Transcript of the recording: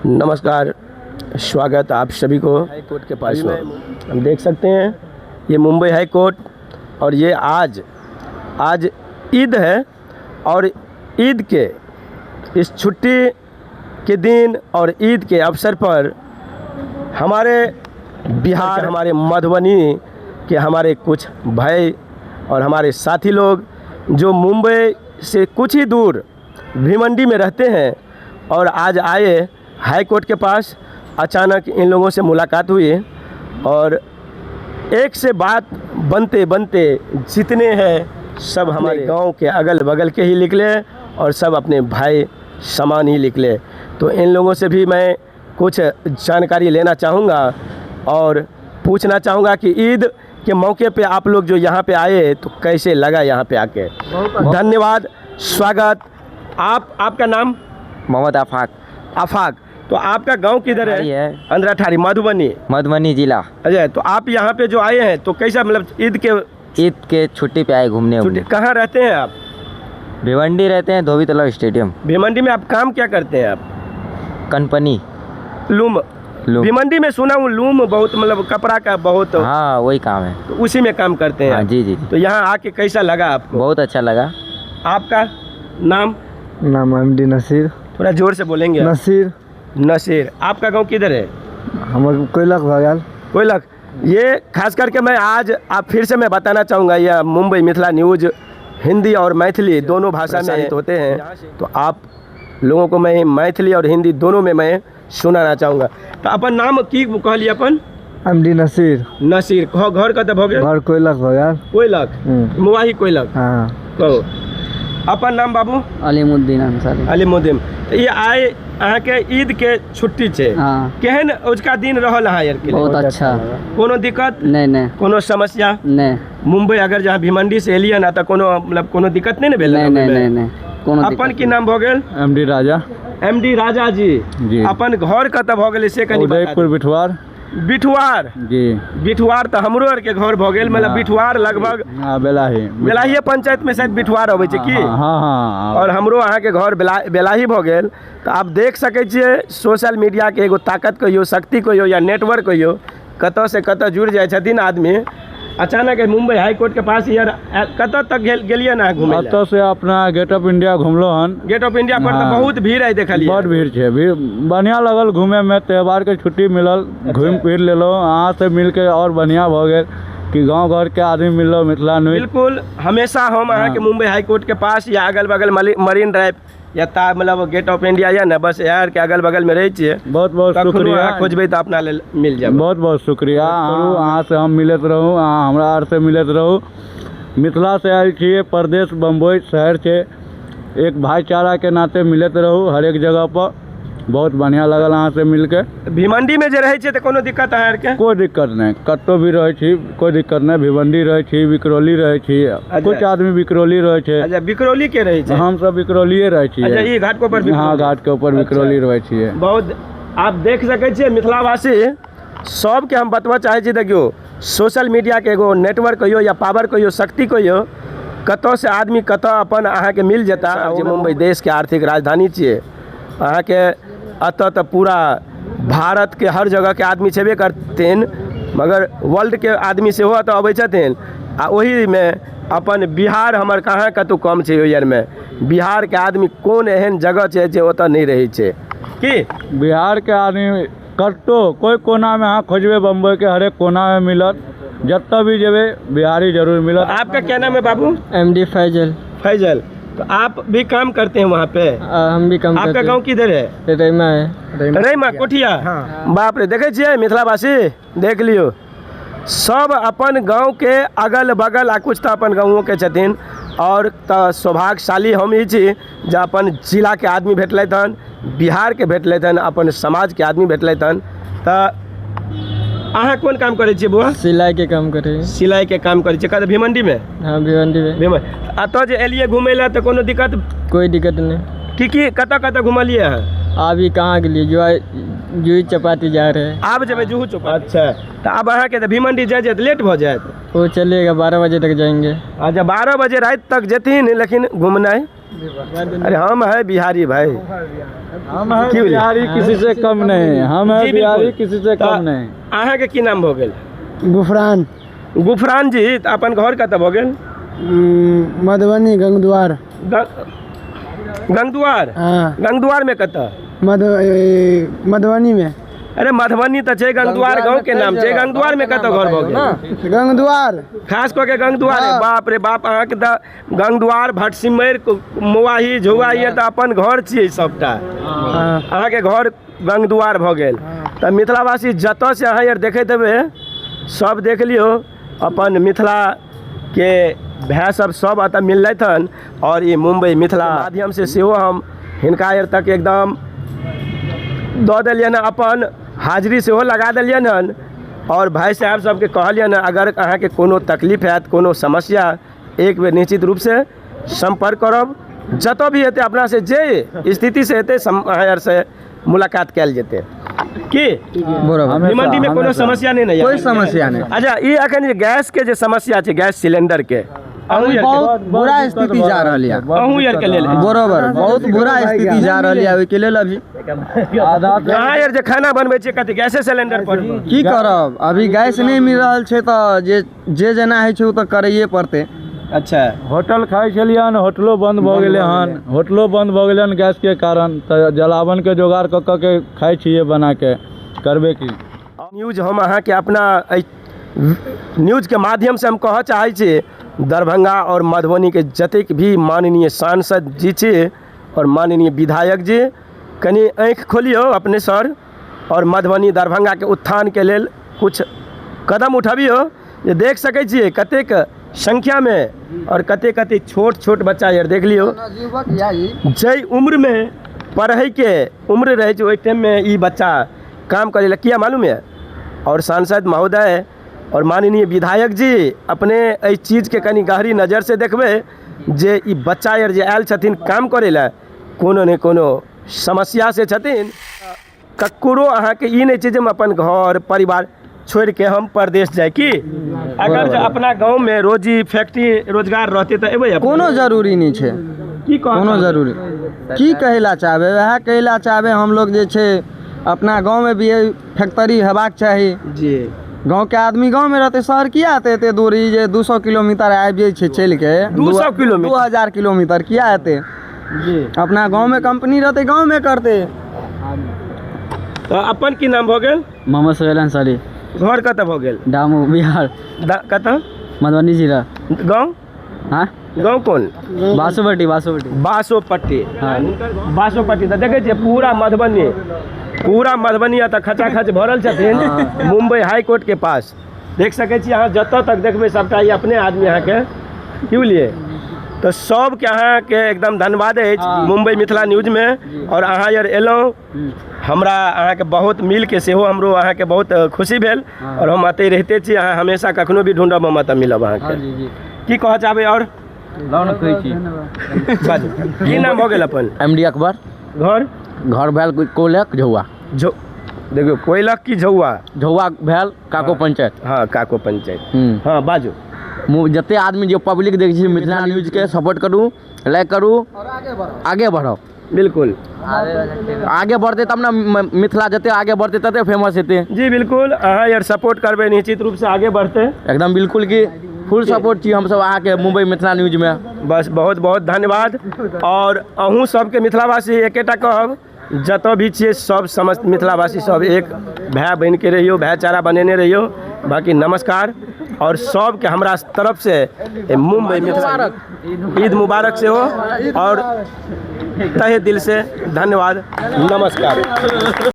नमस्कार, स्वागत आप सभी को हाई कोर्ट के पास में। हम देख सकते हैं ये मुंबई हाई कोर्ट और ये आज आज ईद है और ईद के इस छुट्टी के दिन और ईद के अवसर पर हमारे बिहार, हमारे मधुबनी के हमारे कुछ भाई और हमारे साथी लोग जो मुंबई से कुछ ही दूर भिवंडी में रहते हैं और आज आए हाई कोर्ट के पास। अचानक इन लोगों से मुलाकात हुई और एक से बात बनते बनते जितने हैं सब हमारे गांव के अगल बगल के ही निकले और सब अपने भाई समान ही निकले। तो इन लोगों से भी मैं कुछ जानकारी लेना चाहूँगा और पूछना चाहूँगा कि ईद के मौके पे आप लोग जो यहाँ पे आए तो कैसे लगा यहाँ पे आके। धन्यवाद, स्वागत। आप आपका नाम? मोहम्मद आफाक। आफाक। तो आपका गांव किधर है? है अंधराठारी, मधुबनी। मधुबनी जिला। अच्छा, तो आप यहाँ पे जो आए हैं तो कैसा, मतलब ईद के छुट्टी पे आए घूमने। छुट्टी। कहाँ रहते हैं आप? भिवंडी रहते हैं, धोबी तालाब स्टेडियम। भिवंडी में आप काम क्या करते हैं आप? कंपनी। लूम। लूम। भिवंडी में सुना हूँ लूम बहुत, मतलब कपड़ा का बहुत। हाँ, वही काम है। तो उसी में काम करते हैं। हाँ जी जी। तो यहाँ आके कैसा लगा आपको? बहुत अच्छा लगा। आपका नाम? नाम एम डी नसीर। थोड़ा जोर से बोलेंगे। नसीर। नसीर। आपका गांव किधर है? हमर कोयलक भऽ गेल। कोयलक। ये खास करके मैं आज आप फिर से मैं बताना चाहूँगा, यह मुंबई मिथिला न्यूज़ हिंदी और मैथिली दोनों भाषा में होते हैं, तो आप लोगों को मैं मैथिली और हिंदी दोनों में मैं सुनाना चाहूँगा। तो अपन नाम की कहलिए अपन? M D Naseer. नसीर। घर कतऽ भऽ गेल? घर कोयलक भऽ गेल। कोयलक, मुआही कोयलक। हाँ। कहू अपन नाम बाबू? अलीमुद्दीन अंसारी। अलीमुद्दीन। तो ये आए अहाँके ईद के छुट्टी छै। हाँ। केहन अजुका दिन रहल अहाँ आरके लिए? बहुत अच्छा। कोनो दिक्कत? नहीं नहीं। कोनो समस्या? नहीं। मुंबई अगर जहाँ भिवंडी से एलियै ना तऽ कोनो मतलब कोनो दिक्कत नहीं ने भेल? नहीं नहीं नहीं नहीं, कोनो अपन की नाम भऽ गेल? एम डी राजा। एम डी राजा जी। जी। अपन घर कतऽ भऽ गेलै से कनि बता उदयपुर बिठवार। बिठवार। जी। बिठवार तऽ हमरो आरके घर भऽ गेल, मतलब बिठवार लगभग हाँ, बेलाही। बेलाहिए पंचायत में शायद बिठवार अबै छै की? हाँ हाँ हाँ। और हमरो अहाँके घर बेलाही भऽ गेल। तऽ आप देख सकै छियै सोशल मीडियाके एगो ताकत कहियौ, शक्ति कहियौ या नेटवर्क कहियौ, कतऽ से कतऽ जुड़ि जाइ छथिन आदमी। अचानक मुंबई हाई कोर्ट के पास यार कतऽ तक गेलियै ने घुमै? एतऽ से अपना गेट ऑफ इंडिया घुमलो हन। गेट ऑफ इंडिया पर तऽ बहुत भीड़ है, देखलियै। बड भीड़ छै, भीड़ बढ़िआँ लगल घूमे में, त्यौहार के छुट्टी मिलल, घूमि फिर लेलहुँ, अहाँ से मिलके और बढ़िआँ भऽ गेल कि गाँव घर के आदमी मिललो मिथिला न्यूज। बिल्कुल, हमेशा हम अहाँके मुंबई हाई कोर्ट के पास या अगल बगल मरीन ड्राइव या ता मतलब गेट ऑफ इंडिया या ने बस यार के अगल बगल में रहै छियै। बहुत बहुत शुक्रिया। खोजबै तऽ अपना लेल मिल जायब। बहुत बहुत शुक्रिया। अहाँ से हम मिलैत रहू, अहाँ हमरा आर से मिलैत रहू। मिथिला से आयल छियै, परदेश बम्बई शहर छै, एक भाईचारा के नाते मिलैत रहू हरेक जगह पर। बहुत बढ़िआँ लगल अहाँ से मिलके। भिवंडी में जे रहै छियै तऽ कोनो दिक्कत अहाँ आरके? कोइ दिक्कत नहि, कतहु भी रहै छी कोइ दिक्कत नहि। भिवंडी रहै छी, विक्रोली रहै छी, कुछ आदमी विक्रोली रहै छै। अच्छा, विक्रोली के रहै छै? हमसब विक्रोलिए रहै छियै। अच्छा, ई घाट के ऊपर? हाँ, घाट के ऊपर विक्रोली रहै छियै। बहुत आप देख सकै छियै मिथिलावासी सबके हम बतबऽ चाहै छी, देखियौ सोशल मीडियाके एगो नेटवर्क कहियौ या पावर कहियौ, शक्ति कहियौ, कतऽ से आदमी कतऽ अपन अहाँके मिल जेता। जे मुंबई देशके आर्थिक राजधानी छियै, अहाँके एतऽ तऽ पूरा भारतके हर जगहके आदमी छेबे करथिन, मगर वर्ल्डके आदमी सेहो एतऽ अबै छथिन। आ ओहिमे अपन बिहार हमर कहाँ कतहु कम छै ओहि आरमे। बिहारके आदमी कोन एहन जगह छै जे ओतऽ नहि रहै छै की? बिहारके आदमी कतहु कोइ कोनामे अहाँ खोजबै बम्बईके हरेक कोनामे मिलत, जतऽ भी जेबै बिहारी जरूर मिलत। आपका क्या नाम है बाबू? M D Faizal. Faizal. तो आप भी काम करते हैं वहाँ पे? हम भी काम। आपका गांव किधर है? रैमा है। रैमा कोठिया। हाँ। बाप रे, देखे छियै मिथिलावासी, देख लियौ सब अपन गाँव के अगल बगल आ कुछ तऽ अपन गाँवों के छथिन। और तऽ सौभाग्यशाली हम ई छी जे अपन जिलाके आदमी भेटलथि हन, बिहारके भेटलथि हन, अपन समाजके आदमी भेटलथि हन। तऽ अहाँ कोन काम करै छियै बौआ? सिलाई के काम करे। सिलाई के काम करै छियै। कतऽ, भिवंडी में? हाँ, भिवंडी में। भिवंडी। एतऽ जे एलियै घुमै लए तऽ कोनो दिक्कत? कोई दिक्कत नहीं। की की कतऽ कतऽ घुमलियै अहाँ? अभी कहाँ के लिए जुई चपाती जा रहे हैं। आब जेबै जुहू चौपाटी। अच्छा, तऽ आब अहाँके तऽ भिवंडी जाय जायत लेट भऽ जायत। वो चलेगा, 12 बजे तक जाएंगे। अच्छा, 12 बजे राति तक जेथिन, लेकिन घुमनाइ अरे हम है बिहारी भाई। हम है की बुझलियै? बिहारी, किसी से कम नहीं। हम है जी, बिहारी, बिल्कुल। किसी से कम नहीं। अहाँके की नाम भऽ गेल? गुफरान। गुफरान जी, तऽ अपन घर कतऽ भऽ गेल? मधुबनी गंगद्वार। गंगद्वार? हाँ। गंगद्वार में कतऽ? मधुबनी में। अरे मधुबनी तऽ छै, गंगद्वार गाँव के नाम छै। गंगद्वार में कतऽ घर भऽ गेल? गंगद्वार। खास कऽ के गंगद्वार। बाप रे बाप, अहाँके तऽ गंगद्वार, भटसिमैर, मोआही, झौआही तऽ अपन घर छियै सबटा। हाँ। अहाँके घर गंगद्वार भऽ गेल। तऽ मिथिलावासी जतऽ से अहाँ आर देखैत हेबै, सब देख लियौ, अपन मिथिलाके भाय सब सब एतऽ मिललथि हन। आओर ई मुम्बई मिथिला माध्यमसँ सेहो हम हिनका आर तक एकदम दऽ देलियनि हन, अपन हाजिरी सेहो लगा देलियनि हन। आओर भाय साहेब सबके कहलियनि हन, अगर अहाँके कोनो तकलीफ हैत, कोनो समस्या, एक बेर निश्चित रूपसँ सम्पर्क करब। जतऽ भी हेतै, अपनासँ जे स्थितिसँ हेतै, अहाँ आरसँ मुलाकात कयल जेतै। की बरोबर। भिवंडी में कोनो समस्या नहीं ने? कोई समस्या नहीं। अच्छा, ई अखन जे गैस के जे समस्या छै, गैस सिलेंडर के, अहूँ आरके- बहुत बुरा स्थिति जा रहल यऽ। अहूँ आरके लेल? बरोबर, बहुत बुरा स्थिति जा रहल यऽ ओहिके लेल अभी। आधा अहाँ आर जे खाना बनबै छियै, कथी गैसे सिलेंडर पर? की करब, अभी गैस नहि मिल रहल छै तऽ जे जे जेना होइ छै ओ तऽ करैए पड़तै। अच्छा। होटल खाइ छलियै हन, होटलो बंद भऽ गेलै हन। होटलो बंद भऽ गेलै हन गैसके कारण। तऽ जलावनके जोगाड़ कऽ कऽ के खाइ छियै बनाके, करबै की? न्यूज हम अहाँके अपना एहि न्यूजके माध्यमसँ हम कहऽ चाहै छी, दरभंगा आओर मधुबनीके जतेक भी माननीय सांसद जी छी आओर माननीय विधायक जी, कनि आँखि खोलियौ अपने सर आओर मधुबनी दरभंगाके उत्थानके लेल कुछ कदम उठबियौ। जे देख सकै छियै कतेक संख्यामे आओर कतेक कतेक छोट छोट बच्चा आर देख लियौ। जाहि उम्रमे पढ़ैके उम्र रहै छै, ओहि टाइममे ई बच्चा काम करै लए किया मालूम यऽ? आओर सांसद महोदय आओर माननीय विधायक जी, अपने एहि चीजके कनि गहरी नजरसँ देखबै जे ई बच्चा आर जे आयल छथिन काम करै लए, कोनो ने कोनो समस्यासँ छथिन। ककरो अहाँके ई नहि छै जे हम अपन घर परिवार छोड़िके हम परदेश जाय। की अगर जे अपना गाँवमे रोजी फैक्ट्री रोजगार रहतै तऽ एबै अपने? कोनो जरूरी नहि छै। की कहऽ कोनो जरूरी की कहै लए चाहबै, वएह कहै लए चाहबै हमलोग जे छै अपना गाँवमे भी फैक्ट्री हेबाक चाही। गाँवके आदमी गाँवमे रहतै, शहर किया एतै एते दूरी जे 200 किलोमीटर आबि जाइ छै चलिके? 200 किलोमीटर? 2000 किलोमीटर किया एतै? अपना गाँवमे कंपनी रहतै, गाँवमे करतै। तऽ अपन की नाम भऽ गेल? मोहम्मद सोहेल अंसारी। घर कतऽ भऽ गेल? डामू, बिहार। कतऽ? मधुबनी जिला। गाँव? हाँ। गाँव कोन? बासोपट्टी, बासोपट्टी। बासोपट्टी। हाँ। बासोपट्टी। तऽ देखै छियै पूरा मधुबनी, पूरा मधुबनी एतऽ खचाखच भरल छथिन। मुम्बई हाई कोर्ट के पास देख सकै छी अहाँ, जतऽ तक देखबै सबटा ई अपने आदमी अहाँके। की बुझलियै? तऽ सबके अहाँके एकदम धन्यवाद अछि मुम्बई मिथिला न्यूजमे। आओर अहाँ आर एलहुँ, हमरा अहाँके बहुत मिलके सेहो हमरो अहाँके बहुत खुशी भेल। आओर हम एतै रहिते छी, अहाँ हमेशा कखनो भी ढूँढब, हम एतऽ मिलब अहाँके। की कहऽ चाहबै आओर? बाजू, की नाम भऽ गेल अपन? M D Akbar. घर? घर भेल कोलक झौआ। झौ देखियौ, कोयलक की झौआ? झौआ भेल काको पंचायत। हँ, काको पंचायत। हँ, बाजू। जते आदमी जे पब्लिक देखै छै, मिथिला न्यूजके सपोर्ट करू, लाइक करू, आगे बढ़ब। बिल्कुल। आगे बढ़तै तब ने, मिथिला जते आगे बढ़तै तते फेमस हेतै। जी बिल्कुल, अहाँ यार सपोर्ट करबै, निश्चित रूपसँ आगे बढ़तै। एकदम बिल्कुल, की फुल सपोर्ट छी हमसब अहाँके मुम्बई मिथिला न्यूजमे। बस, बहुत बहुत धन्यवाद। आओर अहूँ सबके मिथिलावासी एकेटा कहब, जतऽ भी छियै सब समस्त मिथिलावासी सब एक भाय बनिके रहियौ, भाईचारा बनेने रहियौ। बाकी नमस्कार आओर सबके हमरा तरफसँ मुम्बई मिथिला ईद मुबारक सेहो आओर तहे दिल से धन्यवाद, नमस्कार।